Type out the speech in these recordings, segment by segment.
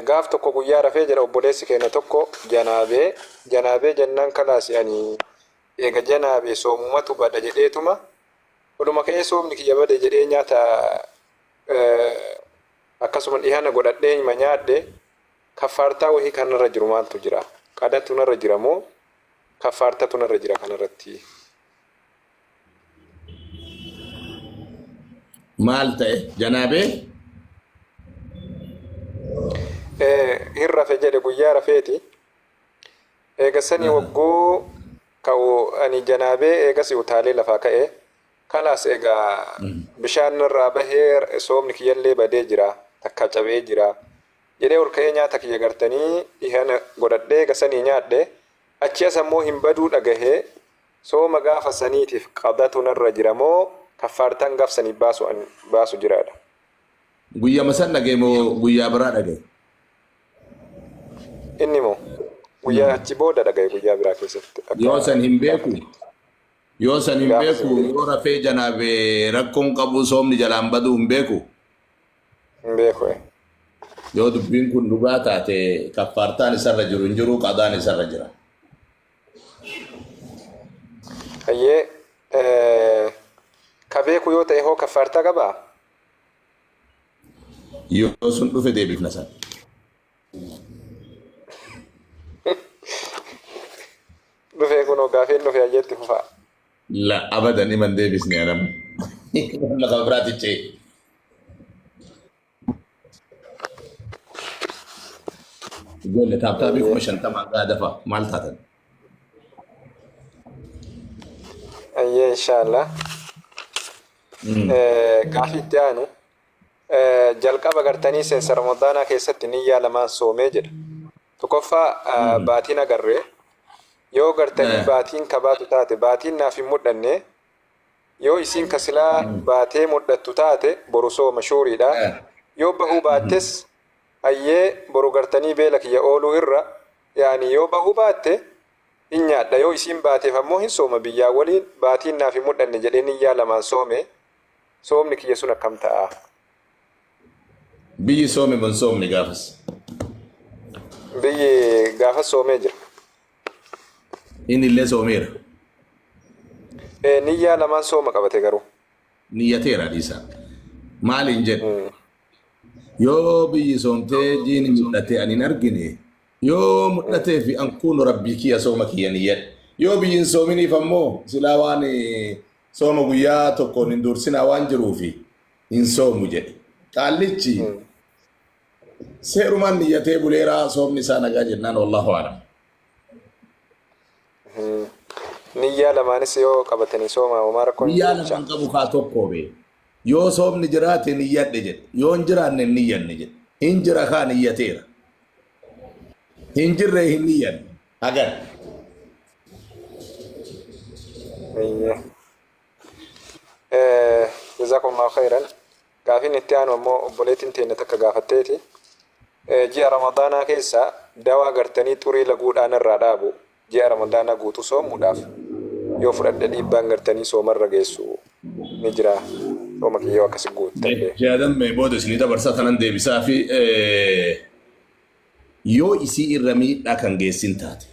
Gaaf tokko guyyaa rafee jedha obboleessi keenna tokko janaabee, janaabee jennaan kalaasi ani eega janaabe soomumatu bada jedheetuma oluma ka'ee soomni kiyya bade jedhee nyaata akkasuma dhihana godhadhee ima nyaadhe kaffaartaa wahii kan narra jiru maaltu jira? Qadatu narra jira moo kaffaartatu narra jira kanarratti? Maal ta'e janaabee? Hin rafe jedhe guyyaa rafeeti. Eega sanii wagguu ka'u ani janaabee eegasi utaalee lafaa ka'e. Kalaas egaa bishaan narraa bahee soomni kiyyallee badee jira takkaa cabee jira jedhee ol ka'ee nyaata kiyya gartanii dhihana godhadhee eega sanii nyaadhe. Achi as ammoo hin baduu dhagahee Sooma gaafa saniitiif qadatu narra jira moo kaffaartaan gaaf sanii baasu an baasu jiraadha? Guyyama san dhagaye moo guyyaa biraa dhagaye? Inni moo guyyaa achi booda dhagaye guyyaa biraa keessatti akka Yoo san hin beeku gaafatetti. yoo san hin Gaafa san beeku beeku. yoo rafee janaabe rakkoon qabu soomni jalaan baduu hin beeku. Hin beeku eh. Yoo dubbiin kun dhugaa taate kaffaartaan isarra jiru hin jiru qadaan isarra jira. Hayyee ka beeku yoo ta'e hoo kaffaartaa qabaa? Yoo sun dhufe deebifna san. Dhufee kunoo gaafiin dhufe hayyee itti fufaa. La abadan iman deebisne anam. Lafa biraatti ce'e. Ijoollee taaptaabii 50,000 gaa dafa maal taatan? Ayyee inshaallah. Gaafii itti aanu jalqaba gartanii seensa Ramadaanaa keessatti niyyaa lamaan soomee jedha. Tokkoffaa baatiin agarree yoo gartanii baatiin kabaatu taate baatiin naaf hin mudhanne Yoo isiin ka silaa baatee mudhattu taate boru sooma shuuriidha. Yoo bahuu baattes hayyee boru gartanii beela kiyya ooluu irra yaani yoo bahuu baatte hin nyaadha yoo isiin baateef ammoo hin sooma biyyaa waliin baatiin naaf hin mudhanne jedhee niyyaa lamaan soome soomni kiyya sun akkam ta'a? Biyyi soome moo hin soomne gaafas? Biyyi gaafas soomee jira. Inni illee soomeera. Ee, niyyaa lamaan sooma qabate garuu. Niyyateera dhiisaa. Maaliin jedhe? Yoo biyyi soomtee jiini mul'ate ani hin argine yoo mul'atee fi an kuunu rabbii kiyya sooma kiyya niyyadhe. Yoo biyyi hin soominiif ammoo silaa waan sooma guyyaa tokkoon hin dursinaa waan jiruufi hin soomu jedhe. Qaallichi seerumaan niyyatee buleeraa soomni isaa nagaa jennaan wallaahu a'lam. Niyyaa lamaanis yoo qabatanii sooma homaa rakkoon hin Niyyaa jiru jecha. lamaan qabu kaa tokko bee. Yoo soomni jiraate niyyadhe jedhe. Yoo hin jiraanne hin niyyanne jedhe. Hin jira kaa niyyateera. Hin jirre hin niyyanne. Hagan. Eeyyee. Jazakumullahu khairan. Gaafiin itti aanu ammoo obboleettiin teenna takka gaafatteeti. Ji'a Ramadaanaa keessa dawaa gartanii xurii laguudhaa narraa dhaabu ji'a Ramadaanaa guutuu soomuudhaaf yoo fudhadhe dhiibbaan gartanii soomarra geessu ni jiraa? Sooma kiyya yoo akkasi guuttadhe. Yaadamme booda isinii dabarsaa tanan deebisaa fi yoo isii irra miidhaa kan geessin taate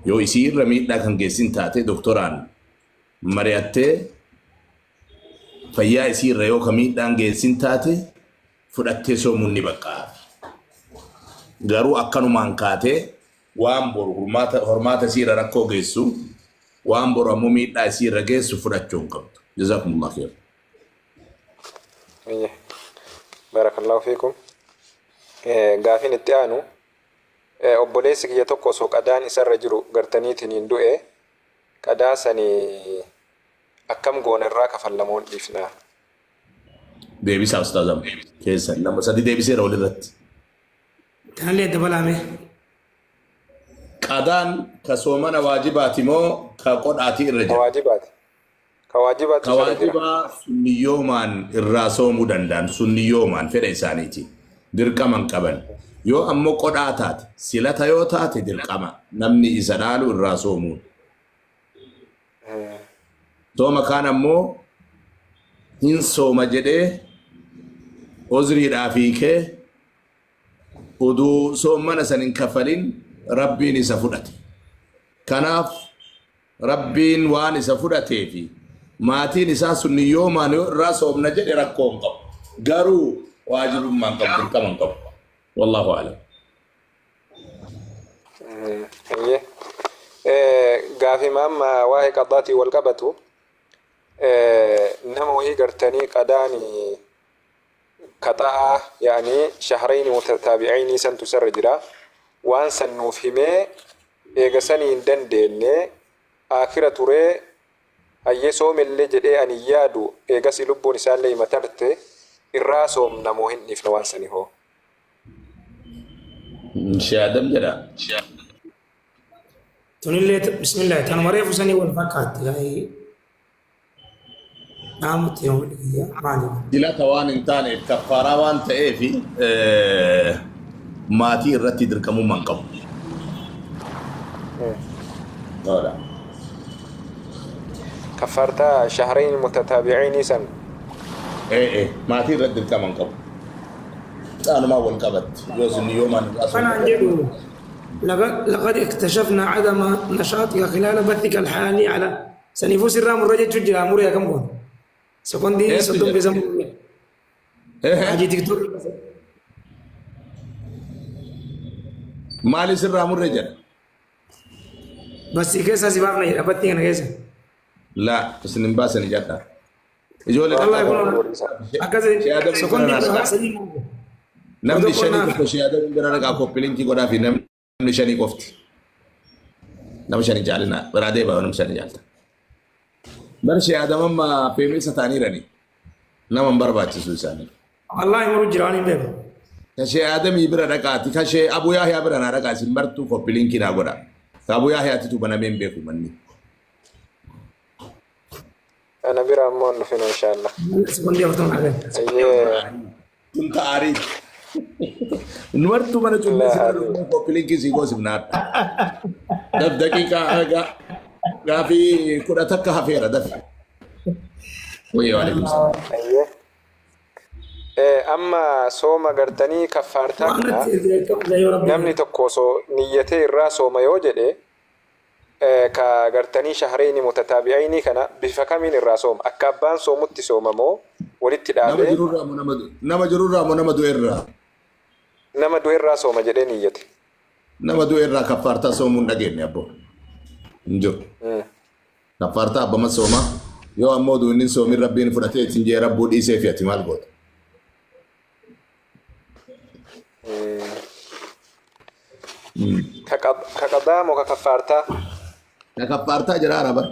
yoo isii irra miidhaa kan geessin taate doktoraan mari'attee fayyaa isii irra yoo ka miidhaan geessin taate fudhattee soomuun ni baqqa'aafi. Garuu akkanumaan kaatee waan boru hormaata, hormaata isii irra rakkoo geessu, waan boru ammoo miidhaa isii irra geessu fudhachuu hin qabdu. Jazakumullah kheer. Hayyee. Barakallahu fiikum. Gaafiin itti aanu obboleessi kiyya tokko osoo qadaan isarra jiru gartaniitiin du'e qadaa sani akkam goona irraa kafalla moo hin dhiifna? Deebisaa ustaazam keessan nama sadi deebiseera walirratti. Tanallee dabalaa mee. Qadaan ka soomana waajibaati moo ka qodhaati irra Ka jira? waajibaati. Ka waajibaatu Ka isarra jira. waajibaa sunniyyoomaan irraa soomuu danda'an sunniyyoomaan fedha isaaniitiin dirqama hin qaban. Yoo ammoo qodhaa taate silata yoo taate dirqama namni isa dhaalu irraa soomuun. Sooma kaan ammoo hin sooma jedhee ozriidhaaf hiikee Uduu soommana san hin kafalin Rabbiin isa fudhate. Kanaaf Rabbiin waan isa fudhateefi maatiin isaa sun niyyoomaan yoo irraa soomna jedhe rakkoo hin qabu. Garuu waajibummaa hin qabu, dirqama hin qabu. Wallaahu a'lam. Hayyee. Gaafima amma waa'ee qadaatiin wal qabatu nama wahii gartanii qadaani kaxa'aa yaani shahrayni mutataabi'ayni santu isarra jira waan san nuuf himee eega sanii hin dandeenne aakhira turee hayyee soomellee jedhee ani hin yaadu eegasii lubbuun isaallee ima tarte irraa soomna moo hin dhiifna waan sani hoo? Shee Adam jedha. Tunillee bismillah tanuma reefu sanii wal fakkaatti. Dhaamutti yoo kiyya maali? Dilata waan hin taaneef kaffaaraa waan ta'eef maatii irratti dirqamummaa hin qabu. Tola. Kaffaartaa shahrayn mutataabi'ayni san. Ee maatii irratti dirqama hin qabu. Xaanumaa wal qabatti. Yoo isin yoomaan irraa Kanaan jedhu لقد اكتشفنا عدم نشاطك خلال بثك الحالي على saniifuu sirraa murra jechuun jira muree akkam goona sekondii Eessu 30 jedha? keessa murre hajii tiktook Maali sirraa murre jedha? Basii keessaa si baafna jedha battii kana keessa. Laa isin hin baasani jedha. Ijoollee Wallahi xiqqaa kun akkas Shee Adam sekondii bira 13 Namni tokko shanii naaf. tokko Shee Adam bira dhaqaa koppilinkii godhaa fi namni shanii qofti. Nama shanii jaalinaa biraa deemaa nama shanii jaalta. Bar Shee Adam amma feemeessa ta'aniirani. Nama hin barbaachisu isaanii. Wallahi muru jira waan hin beeku. Ka Shee Adamii bira dhaqaati ka Shee Abu Yahyaa bira naa dhaqaa isin martuu koppilinkii naa godha. Ka Abu Yahyaatitu banamee hin beeku manni. Ana bira ammoo hin dhufinu inshallah. Sekondii 40 naa kenna. Ayyee. Kun ta'aarii. Nu martuu mana cufnee si bira dhufnee koppilinkii sii goosifna har'a. Daf daqiiqaa gaafii 11 hafeera dafi. Wayyo alaikum salaam. Ayyee. Amma sooma gartanii kaffaartaa Waan kana natti dirqama yoo rabbi namni tokko osoo niyyatee irraa sooma yoo jedhe ka gartanii shahreyni mutataabi'ayni kana bifa kamiin irraa sooma? Akka abbaan soomutti sooma moo walitti Nama dhaabee jirurraa moo nama nama jirurraa moo nama du'erraa? Nama du'erraa sooma jedhee niyyate. Nama du'erraa kaffaartaa soomuu hin dhageenye abboo. Hin jiru. Kaffaartaa abbama sooma. Yoo ammoo du'inni soomin rabbiin fudhatee ittiin jee rabbuu dhiisee fi ati maal goota? Ka qadaa moo ka kaffaartaa? Ka kaffaartaa jira araba.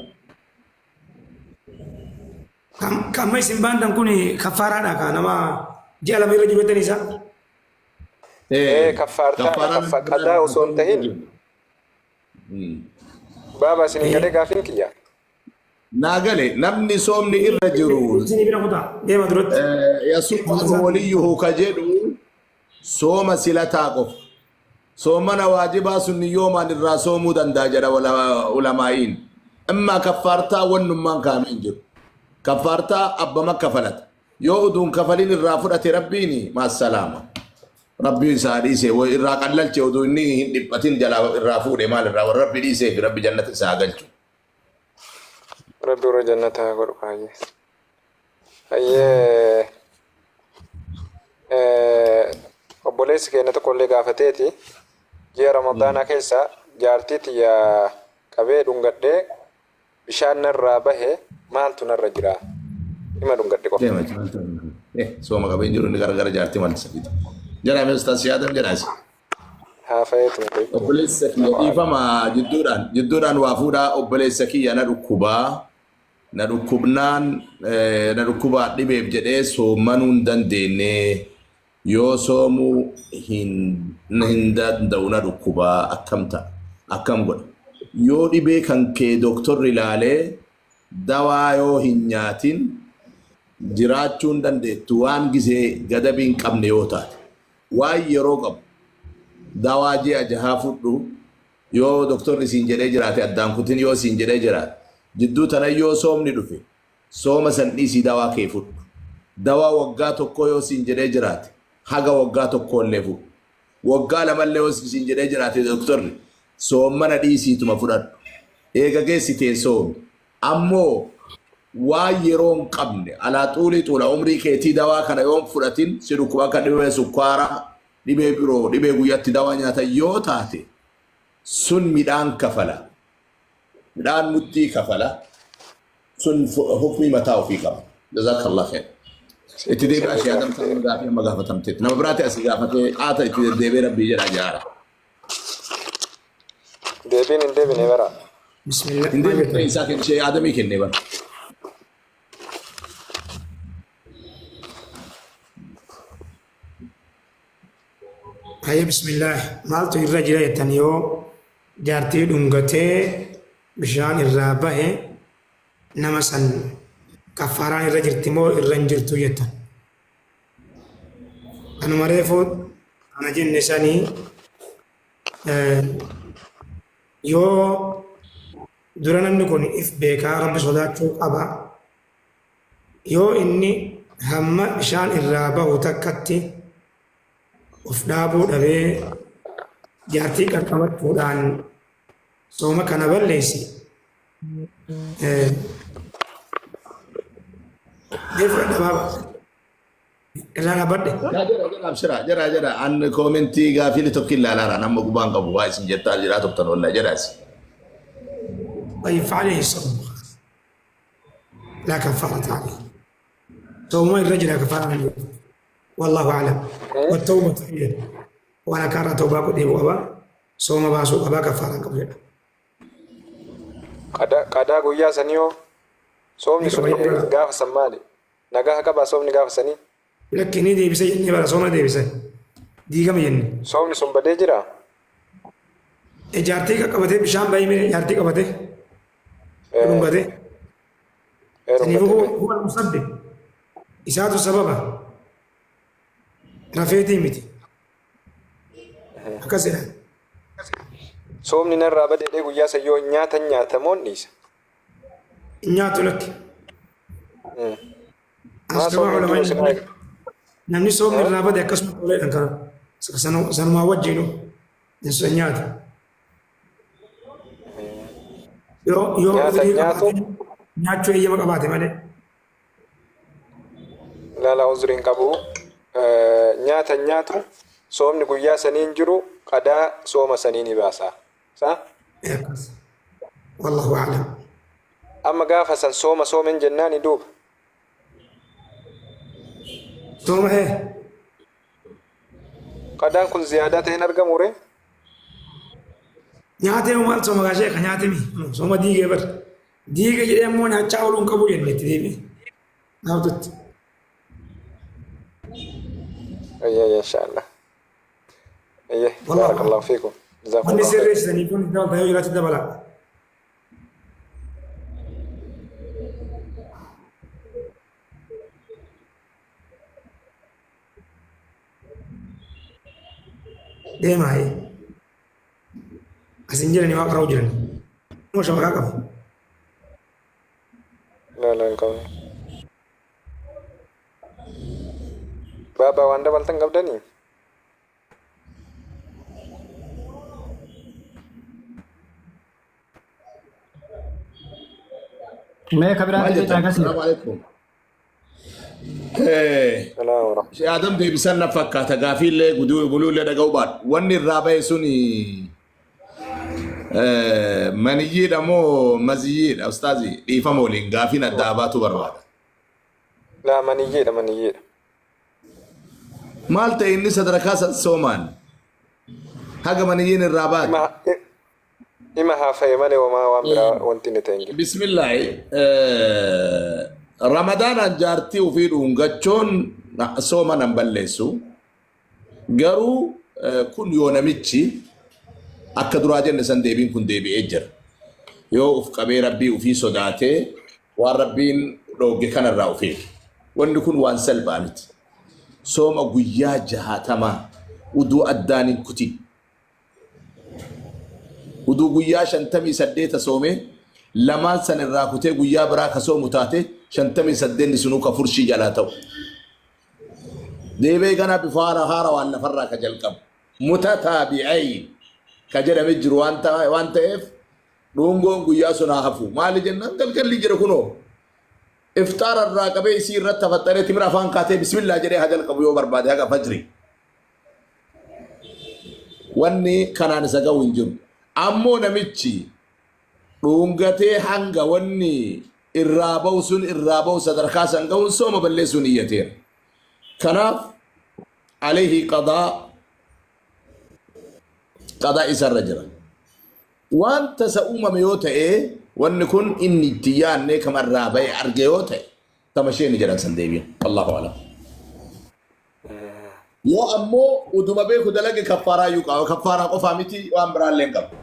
Kan amma isin baantan kun kaffaaraadha ka nama ji'a 2 irra jiru jettanii isaa. Ee kaffaartaa qadaa osoo hin tahin. Baaba isin hin galee gaafiin kiyya. Naa gale namni soomni irra jiru. Isin bira kutaa deema duratti. Yasuumu waliyyuhu ka jedhu sooma silataa qofa. Soomana waajibaa sun niyyoomaan irraa soomuu danda'a jedha ulamaa'iin. Immaa kaffaartaa wannummaan kaa'amee hin jiru. Kaffaartaa abbama kafalata. Yoo uduun kafalin irraa fudhate rabbiin maassalaama. Rabbi isaa dhiise irraa qallalche uduu inni hin dhiphatin jalaa irraa fuudhe maal irraa warra rabbi dhiisee fi rabbi jannata isaa haa galchu. Rabbi warra jannata haa godhu hayyee. Hayyee obboleessi keenya tokko illee gaafateeti ji'a Ramadaanaa keessa jaartii tiyya qabee dhungadhee bishaan narraa bahe maaltu narra jira? Ima dhungadhe qofa. Deema sooma qabee hin jiru inni gargara jaartii maaltu isa fida. Jedhaa mee ustaas yaadam jedhaa isa. Haafayeetuma beektu. Obboleessa kiyya dhiifama jidduudhaan jidduudhaan waa fuudhaa obboleessa kiyya na dhukkubaa na dhukkubnaan na dhukkubaa dhibeef jedhee soommanuu hin dandeenye yoo soomuu hin hin danda'u na dhukkubaa akkam ta'a akkam godha yoo dhibee kan kee doktorri ilaalee dawaa yoo hin nyaatin jiraachuu hin dandeettu waan gisee gadabii hin qabne yoo taate waan yeroo qabu dawaa ji'a jahaa fudhu yoo doktorri siin jedhee jiraate addaan kutin yoo siin jedhee jiraate jidduu tana yoo soomni dhufe sooma san dhiisii dawaa kee fudhu dawaa waggaa tokkoo yoo siin jedhee jiraate haga waggaa tokkoo illee fudhu Waggaa lamallee yoo siin jedhee jiraate doktorri soommana dhiisiituma fudhadhu. Eega geessitee soomi. Ammoo waan yeroo hin qabne alaa xuulii xuula umrii keetii dawaa kana yoo hin fudhatin si dhukkuba akka dhibee sukkaaraa dhibee biroo dhibee guyyatti dawaa nyaatan yoo taate sun midhaan kafala. Midhaan mudhii kafala. Sun hukmii mataa ofii qaba. Jazakallah khair. Itti deebi'aa Isin ishee Adam ta'uu gaafii amma gaafatamteetti. Nama biraatti asii gaafatee qaata itti deddeebi'ee rabbii jedha jaara. Deebiin hin deebine bara. Bismillah. Hin Maal deebifne jettan? isaa kenne ishee Adamii kenne bara. Hayyee bismillah. Maaltu irra jira jettan yoo jaartii dhungatee bishaan irraa bahe nama san kaffaaraan irra jirti moo irra hin jirtu jettan. Kanuma reefu ana jenne sanii yoo dura namni kun if beekaa rabbi sodaachuu qaba. Yoo inni hamma bishaan irraa bahu takkatti of dhaabuu dhabee jaartii qaqqabachuudhaan sooma kana balleesse mee fudhadha baaba irraa dhaabbadhe. Yaa jara jara abshira jara jara an koomentii gaafii tokko ilaalaara nama gubaan qabu waa isin jettaa jiraa turtan wallahi jara isin. طيب فعليه الصوم لا كفارة عليه صوم الرجل كفارة عليه والله أعلم والتوبة هي وأنا كان توبة قد أبا صوم باسو أبا كفارة قبل Qadaa guyyaa sanii hoo soomni sun gaafa san maali? Nagaa qabaa soomni gaafa sanii? Lakki ni deebisa jennee bara sooma deebisa diigama jenne. Soomni sun badee jiraa? Jaartii qabatee bishaan bahee mee jaartii qabatee dhungatee. Saniifuu huwa al-musabbib isaatu sababa rafeetii miti. Akkas jedhan. Soomni narraa bade jedhee guyyaa san yoo nyaatan nyaata moo hin dhiisa? Hin nyaatu lakki. Maa As soomni gama hin jiru ulamaan sin namni soomni irraa bade akkasuma toleedhan kana sanumaa wajjinu hin nyaatu. Yoo yoo Nyaata udrii nyaatu qabaate nyaachuu eeyyama qabaate malee. Lala uzrii hin qabu. Nyaata hin nyaatu. Soomni guyyaa sanii hin jiru. Qadaa sooma sanii ni baasa. Sa? Akkas. Wallahu a'lam. Amma gaafa san sooma soomen jennaani duuba. Sooma hee. Qadaan kun ziyaadaa ta'ee hin argamuu ree? Nyaatee hoo maal sooma gaa sheeka nyaate mi? Sooma diigee bar. Diige jedhee ammoo nyaachaa ooluu hin qabu jenne itti deebi'e. Gaaftutti. Ayya ayya inshaallah. Ayya Wallahu baarakallahu fiikum. Wanni Jazakumullahu khayr. sirreessitanii kun dabalta yoo jiraate dabala. Deemaa ee. As hin jirani waa qara'u jirani. Moo shabakaa qabu. Laa laa hin qabnu. Baabaa waan dabaltan qabdanii? Mee ka Maal biraatti jettan? caqasne. Salaamu alaikum. Eh, Salaam wa Shee Adam deebisan na fakkaata gaafiillee guduu buluullee dhaga'uu baadhu. Wanni irraa bahe suni eh, maniyyiidha moo maziyyiidha ustaazi dhiifama waliin gaafiin adda baatu barbaada. Laa maniyyiidha maniyyiidha. Maal ta'e inni sadarkaa san soomaan haga maniyyiin irraa baate. Ima ima haafaye malee homaa waan biraa wanti inni ta'e hin jiru. Bismillaahi Ramadaanaan jaartii ofii dhungachuun sooma nan balleessu. Garuu kun yoo namichi akka duraa jenne san deebiin kun deebi'ee jira. Yoo uf qabee rabbii ufii sodaatee waan rabbiin dhoogge kanarraa of eege. Wanni kun waan salphaa miti. Sooma guyyaa jahaatamaa uduu addaan hin kutin. Uduu guyyaa shantamii saddeeta soomee lamaan san irraa kutee guyyaa biraa ka soomu taate shantamii saddeetni sunuu ka furshii jalaa ta'u. Deebi'ee ganaa bifa haara haarawaan lafarraa ka jalqabu. Mutataabi'ayn ka jedhame jiru waan ta'eef dhungoon guyyaa sun haa hafu. Maali jennaan galgalli jira kunoo. Ifxaara irraa qabee isii irratti hafaxxaree timira afaan kaatee bismillaa jedhee haa jalqabu yoo barbaade haga fajri. Wanni kanaan isa ga'u hin jiru. Ammoo namichi dhungatee hanga wanni irraa ba'u sun irraa ba'u sadarkaa san ga'uun sooma balleessuun iyyateera. Kanaaf alayhi qadaa qadaa isarra jira. Waan tasa uumame yoo ta'e wanni kun inni itti yaadne kamarraa ba'e arge yoo ta'e tamashee ni jedhan san deebiin. Allahu alam. Yoo ammoo utuma beeku dalage kaffaaraa iyyuu qaba. Kaffaaraa qofaa miti waan biraallee hin qabu.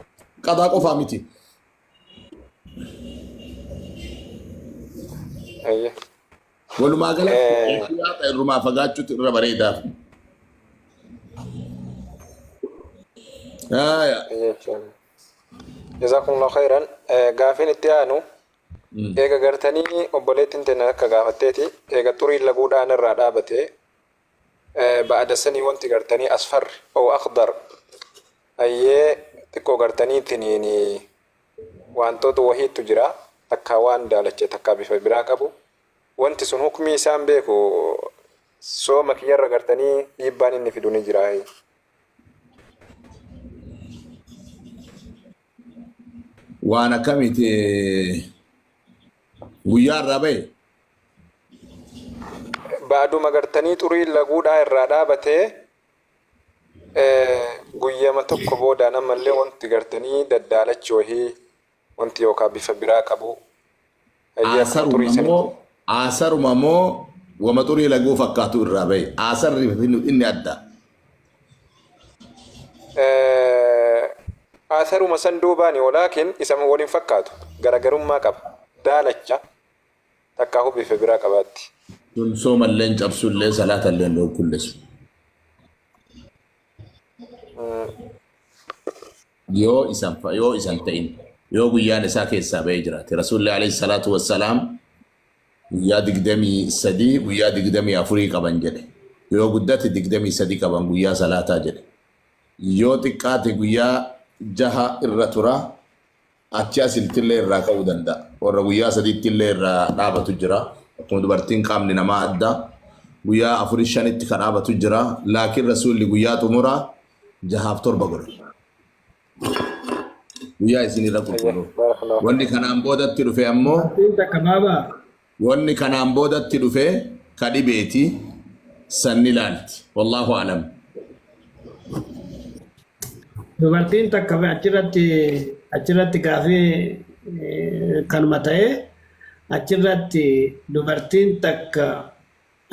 Qadaa qofaa miti. Ayyee. Walumaa galatti ihtiyaata irrumaa fagaachuutu irra bareedaaf. Haaya. Jechuun. Jazakumullahu khairan. Gaafiin itti aanu eega gartanii obboleettiin teenya akka gaafatteeti eega xuriin laguudhaan irraa dhaabate ba'ada sanii wanti gartanii asfarri oo akhdar ayyee xiqqoo gartanii tiniin wantoota wahiitu jira takkaa waan daalacha takkaa bifa biraa qabu wanti sun hukmii isaan beeku sooma kiyyarra gartanii dhiibbaan inni fidu ni jira. Waan akkamiiti guyyaa irraa bahe? Ba'aduma gartanii xuriin laguudhaa irraa dhaabatee guyyama tokko boodaan ammallee wanti gartanii daddaalachi wahii wanti yookaan bifa biraa qabu. Hayyee akkuma xurii Aasaruma sanitti. moo aasaruma moo wama xurii laguu fakkaatu irraa bahe? Aasarri inni adda. Aasaruma san duubaani walaakin isa waliin fakkaatu garagarummaa qaba. Daalacha takkaahu bifa biraa qabaatti. Sun soomallee hin cabsullee salaatallee hin dhorkullesu. Yoo isan yoo isan ta'in yoo guyyaan isaa keessaa bahee jiraate Rasuulli alayhi salaatu wassalaam guyyaa 23 guyyaa 24 qaban jedhe. Yoo guddate 23 qaban guyyaa salaataa jedhe. Yoo xiqqaate guyyaa jaha irra tura achi asiltillee irraa ka'uu danda'a. Warra guyyaa sadiittillee irraa dhaabatu jira. Akkuma dubartiin qaamni namaa adda. Guyyaa afurii shanitti kan dhaabatu jira. Laakiin Rasuulli guyyaa xumuraa jahaaf torba godhe. Guyyaa isin irra qulqulluu. Barakallahu. Wanni kanaan boodatti dhufe ammoo Dubartiin takka baabaa wanni kanaan boodatti dhufe ka dhibeeti sanni laalti. Wallaahu alam. Dubartiin takka achirratti achirratti gaafii kanuma ta'ee achirratti dubartiin takka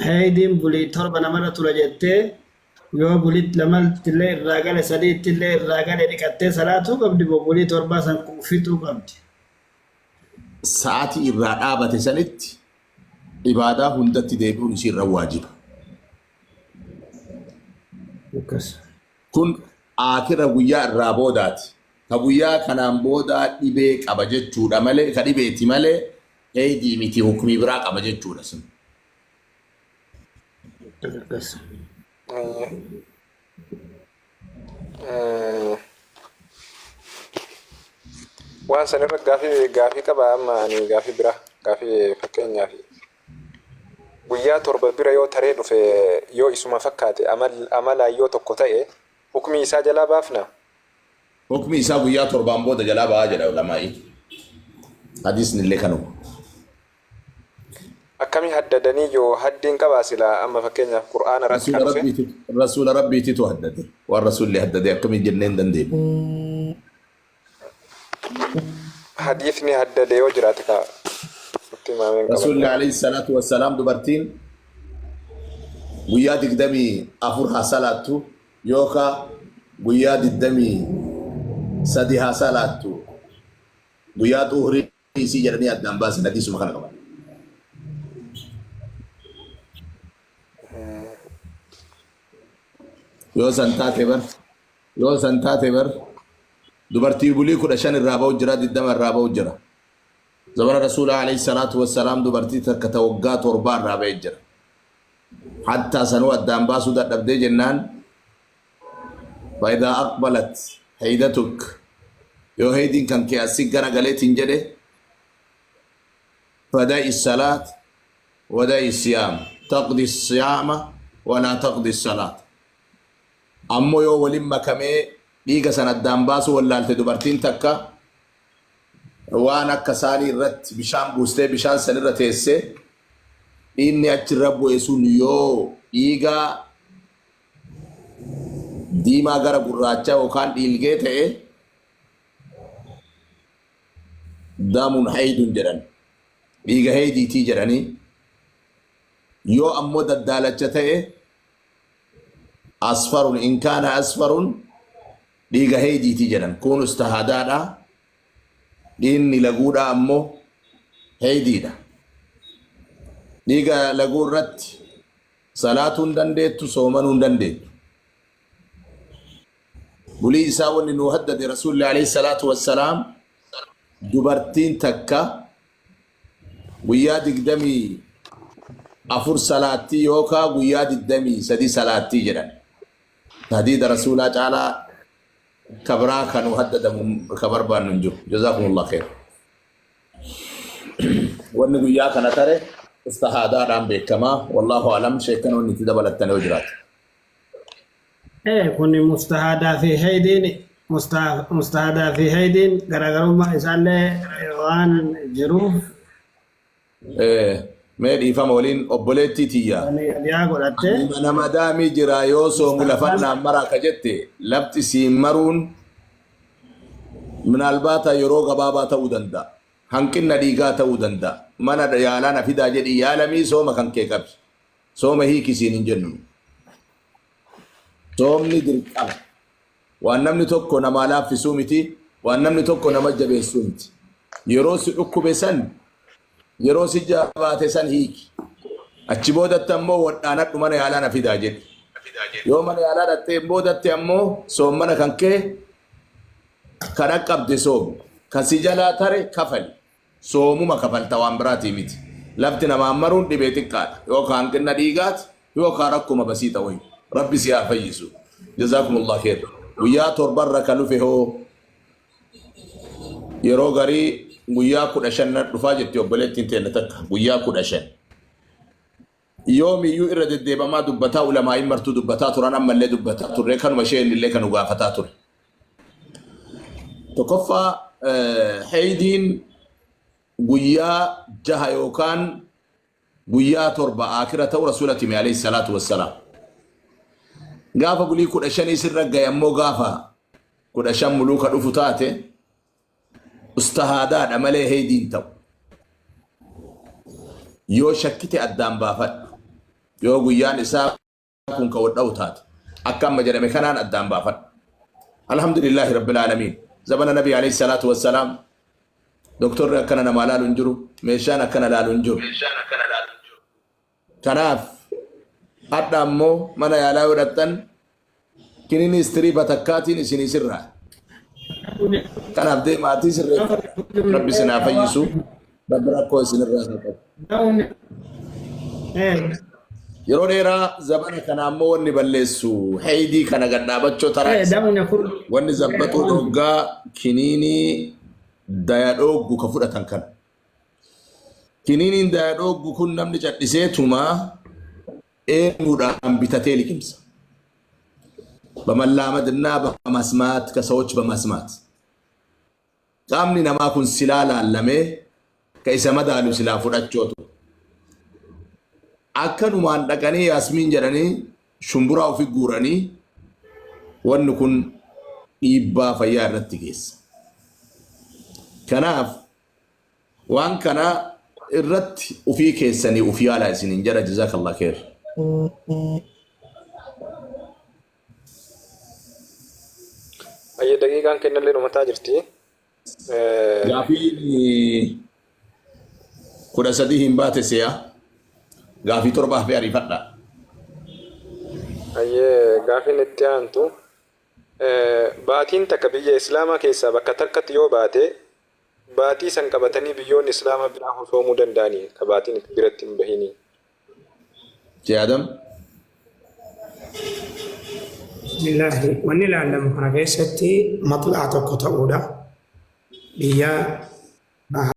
heeydiin bulii torba namarra tura jettee yoo bulii lamatti illee irraa gale sadiitti illee irraa gale dhiqattee salaatuu qabdi moo bulii torbaa san fixuu qabdi. Sa'aatii irraa dhaabate sanitti ibaadaa hundatti deebi'uun isii irra waajiba. Akkas. Kun aakira guyyaa irraa boodaati. Ka guyyaa kanaan boodaa dhibee qaba jechuudha malee ka dhibeeti malee heeydii miti hukmii biraa qaba jechuudha sun. Akkas. Waan san irra gaafii qaba amma ani gaafii biraa gaafii fakkeenyaaf guyyaa torba bira yoo taree dhufe yoo isuma fakkaate amalaan yoo tokko ta'e hukmii isaa jalaa baafna. Hukmi isaa guyyaa torbaan booda jalaa ba'aa jedha ulamaa'i. Hadiisni illee kanuma. Akkami haddadanii yoo haddiin qabaa silaa amma fakkeenyaaf Qur'aana irratti kan Rasuula dhufe. Rabbiitu Rasuula Rabbiititu haddade. Waan Rasuulli haddade akkamii jennee hin dandeenyu. Hadiisni haddade yoo jiraate ka nutti himaameen Rasuulli qabadha. alayhi salaatu wassalaam dubartiin guyyaa 24 haa salaattu yookaa guyyaa 23 haa salaattu guyyaa xuhrii isii jedhanii addaan baasan hadiisuma kana qaban. Yoo san taate bar yoo san taate bar dubartii bulii 15 irraa ba'u jira 20 irraa ba'u jira. Zamana Rasuulaa alayhi salaatu wassalaam dubartii takka ta waggaa torbaa irraa ba'e jira. Hattaa sanuu addaan baasuu dadhabdee jennaan Faayidaa aqbalat haydatuk yoo haydiin kan kee asii gara galeetiin jedhe fada'i salaat wada'i siyaam taqdi siyaama walaa taqdi salaat. Ammoo yoo waliin makamee dhiiga san addaan baasuu wallaalte dubartiin takka waan akka isaanii irratti bishaan buustee bishaan san irra teessee dhiigni achirra bu'e sun yoo dhiiga diimaa gara gurraachaa yookaan dhiilgee ta'e damun haydun jedhan, dhiiga haydiitii jedhanii. Yoo ammoo daddaalacha ta'e asfarun, in kaana asfarun, dhiiga haydiitii jedhan. Kun ustahadaadha, dhiigni laguudha ammoo haydiidha. Dhiiga laguu irratti salaatuu hin dandeettu, soomanuu hin dandeettu. Bulii isaa wanni nuu haddade Rasuulli alayhi salaatu wassalaam dubartiin takka guyyaa 24 salaattii yookaan guyyaa 23 salaattii jedhan. Hadiida Rasuulaa caalaa kabraa kan nuu haddadamu ka barbaannu hin jiru. Jazaakumullah kheer. Wanni guyyaa kana tare istihaadaadhaan beekamaa. Wallaahu alam, sheekan wanni itti dabalattan yoo jiraate. Kun mustahaadaa fi haydiin, mustahaadaa fi haydiin garaagarummaa isaallee waan jiruuf. Mee dhiifama waliin, obboleettii tiyya. Dhiyaa godhattee. Mana madaamii jira, yoo soomu lafannaan maraa ka jette, lafti siin maruun minaalbaata yeroo gabaabaa ta'uu danda'a. Hanqinna dhiigaa ta'uu danda'a. Mana yaalaa na fidaa jedhi, yaalamii sooma kan kee qabi. Sooma hiikisiin hin jennu. Soomni dirqama. Waan namni tokko namaa laaffisuu miti. Waan namni tokko nama jabeessuu miti. Yeroo si dhukkube san, yeroo si jabaate san hiiki. Achi boodatti ammoo wadhaanadhu, mana yaalaa na fidaa jedhi. Yoo mana yaalaa dhattee boodatti ammoo soommana kan kee kan dhaqqabde soomi. Kan si jalaa tare kafali. Soomuma kafalta, waan biraatii miti. Lafti namaan maruun dhibee xiqqaadha. Yookaan hanqina dhiigaati yookaan rakkuma basiixa wayi. Rabbi si haa fayyisu. Jazaakumullah kheer. Guyyaa torbarra ka lufe hoo? Yeroo garii guyyaa 15 na dhufaa jetti obboleettiin teenna takka, guyyaa 15. Yoomiyyuu irra deddeebamaa dubbataa, ulamaa'iin martuu dubbataa turan, ammallee dubbataa turre, kanuma isheen illee kan nu gaafataa ture. Tokkoffaa, haydiin guyyaa 6 yookaan guyyaa 7 akira ta'u Rasuulatti hime alayhi salaatu wassalaam. Gaafa bulii 15 sirra gahe ammoo, gaafa 15 muluuka dhufu taate, ustahaadaadha malee haydiin ta'u. Yoo shakkite addaan baafadhu. Yoo guyyaan isaa kun ka wadha'u taate, akka amma jedhame kanaan addaan baafadhu. Alhamdulillahi rabbil aalamiin. Zamana Nabi alayhi salaatu wassalaam doktorri akkana namaa laalu hin jiru, meeshaan akkana laalu hin jiru. Kanaaf hadha ammoo mana yaalaa yoo dhaqxan kinini istiriipa takkaatiin isinii sirraa. Kanaaf deemaatii sirreeffadha. Rabbi isin haa fayyisu. Rabbi rakkoo isinirraa haa qabu. Yeroo dheeraa zamana kana ammoo wanni balleessu heydii kana gad dhaabachoo taraa isaa. Wanni zabbatuu dhoggaa kiniinii daya dhooggu ka fudhatan kana. Kiniiniin daya dhooggu kun namni cadhisee tumaa eenyuudhaan bitatee liqimsa. በመላመድ እና በመስማት፣ ከሰዎች በመስማት። Qaamni namaa kun silaa laallamee ka isa madaalu silaa fudhachootu. Akkanumaan dhaqanii Yaasmiin jedhanii shumburaa ofi guuranii, wanni kun dhiibbaa fayyaa irratti geessa. Kanaaf waan kana irratti ufii keessanii uf yaalaa isiniin jedha. Jazakallah kheer. Ayyee, daqiiqaan kennallee dhumataa jirti. Gaafiin 13 hin baate si'a. Gaafii torbaaf fi ariifadha. Ayyee, gaafiin itti aantu, baatiin takka biyya Islaamaa keessaa bakka takkatti yoo baate, baatii san qabatanii biyyoonni Islaamaa biraa soomuu danda'anii ka baatiin biratti hin bahinii? Adam. Bismillaahi. Wanni ilaalamu kana keessatti maxlaa tokko ta'uudha. Biyya bahaa.